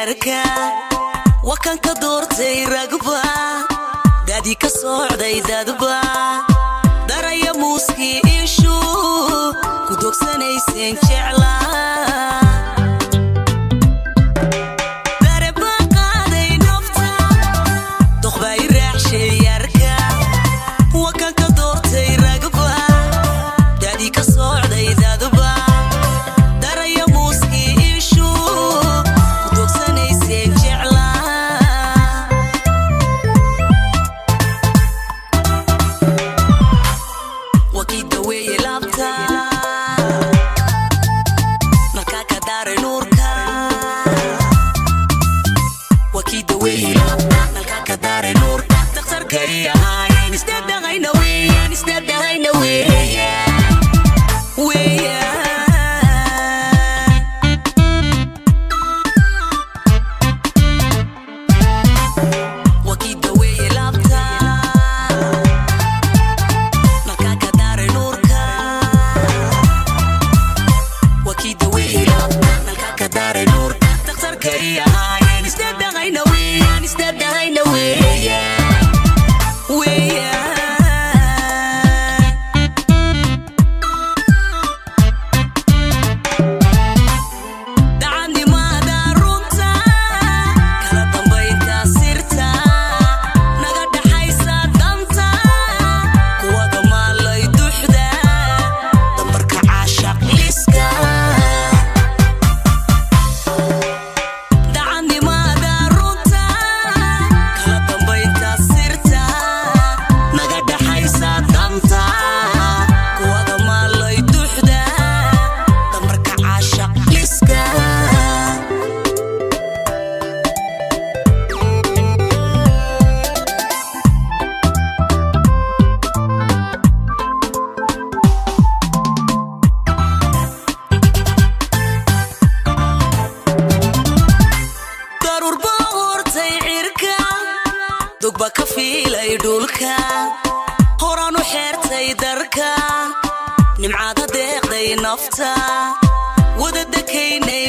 Yarka wakan ka doortay ragba, daadii ka socday dadba, daraya muuskii ishu ku dogsanayseen jeclaa. Dareba qaaday nafta, doqbaa i raaxshay. Yarka wakan ka doortay ragba, daadii ka socday dadba, daraya muuskii ishu ku dogsanayseen jeclaa. Wakii daweeye laabta, markaa ka daaray nuurka. Wakii daweeye laabta, nalkaa ka daaray nuurka. Dhakhtarkay ahaayeen isdadahayna weeyaan, isdadahayna weeyaan weeyaan. Wakii daweeye laabta, nalkaa ka daaray nuurka. Wakii daweeye laabta, nalkaa ka daaray nuurka. Dhakhtarkay ahaayeen isdadahayna weeyaan, isdadahayna weeyaan weeyaan. Dacanimada runta, kala dambaynta sirta, naga dhaxaysa danta, kuwada maalay duxda, dambarka caashaq liska. Dacanimada runta, kala dambaynta sirta, naga dhaxaysa danta, kuwada maalay duxda, dambarka caashaq liska. Daruur baa hortay cirka, dugba ka fiilay dhulka, horaan u xeertay darka, nimcada deeqday nafta, wada dekaynay.